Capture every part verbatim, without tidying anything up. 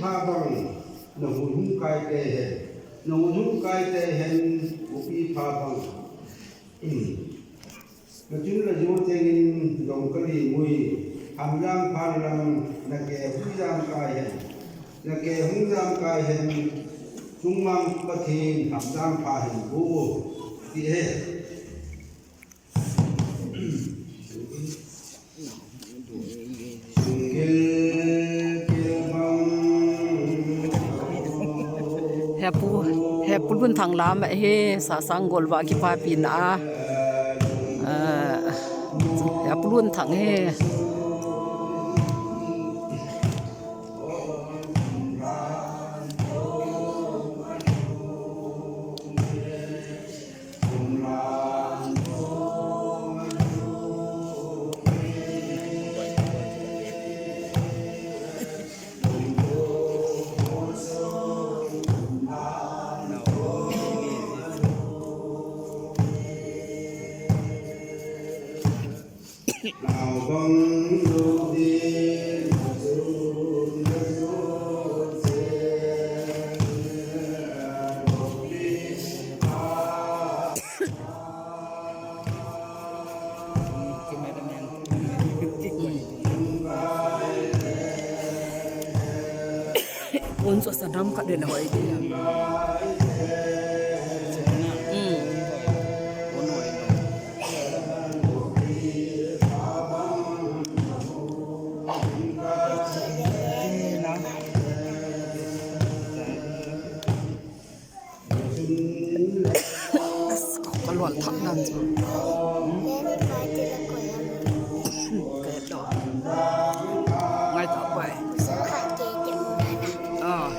Pha bang, na hun hung kai te hen, na hun hung kai te hen, upi pha bang. Na chun la jo chengin, dong ka li mui, ham jang pha lang, na ke hung jang kai hen, na ke hung jang kai hen, chung mang Pathen ham jang pha hen bu, ti he. Hepu, Hepu Lunthang lam hi sasang golva kipapina. Ah, Hepu Lunthang hi. Un so sanam ka den hoi de. Hmm. Ka luan thak dan chu. Ka het lo. Ngai ta pai. Ah.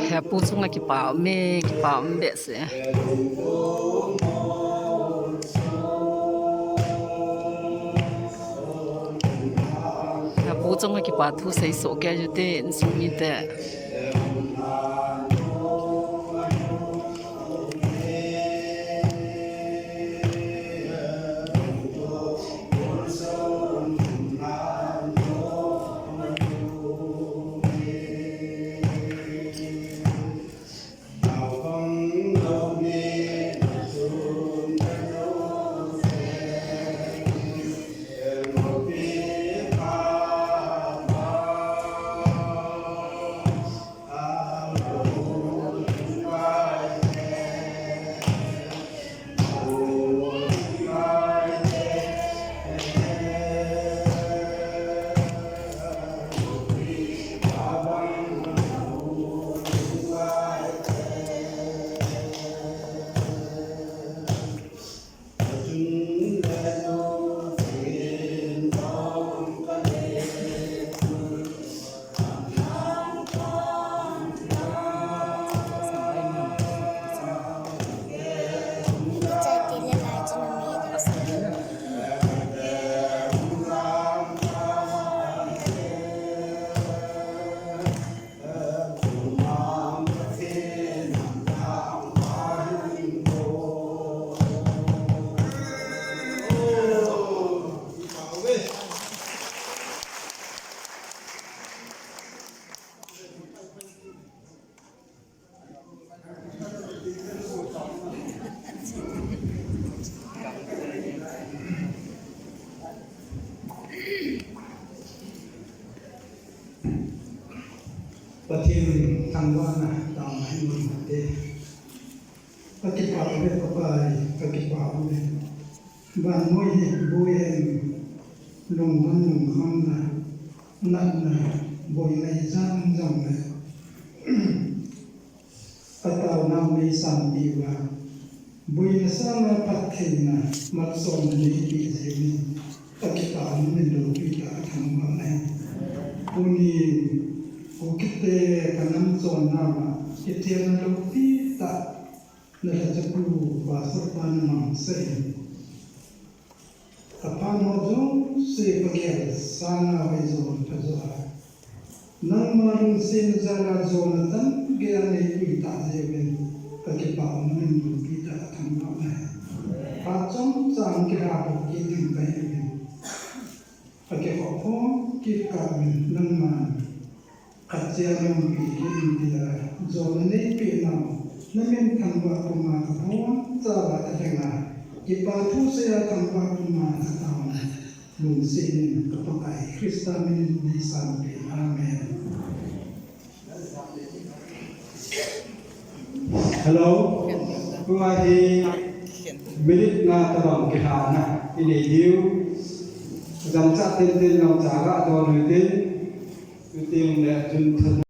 Hepu chunga kipa um e, kipa um behseh. Hepu chunga kipa thu sei soh kei u hite, insung mite. Pathen thangvahna tangvah in. Kakipah uve, Pakai, kakipah uve. Vannoi hi boi ahin, lungdon lungkhamna, natna, boina ijat um jongle, ataona neisanpeh uva, boina sanga phattheina, malsomna neipeh jeh uvin, kakipah uve, loupi tah a kathangvah nahi. Tuni, Kukite kanam chonna uva, Kitiana loupi tah na lhacha pu Pastor pa na mang sa in. Aphan ho jouse pagel sanga vai jo pha jo a. Nangma lungset jal a jona chan gei a neipui tah jeh uvin ka kipah um in loupi tah ka thangvah nahi. Phat chomcha hung kilha bol kit ding kahi uvin. Ka kikhoh khom kit kah uvin nangman khat chia lungpi kit in tia jona neipeh nau na min thangvah puma ka bonchauva ka lhenga. Kipa thu seiya thangvah puma ka taona. Lungset in ka Pakai Christa min in nei sanpeh in. Amen. Hello. Tua hi minute nga tabang kilhana inei diu. Jamcha tenten lou cha ga don u tin. Tutin le tun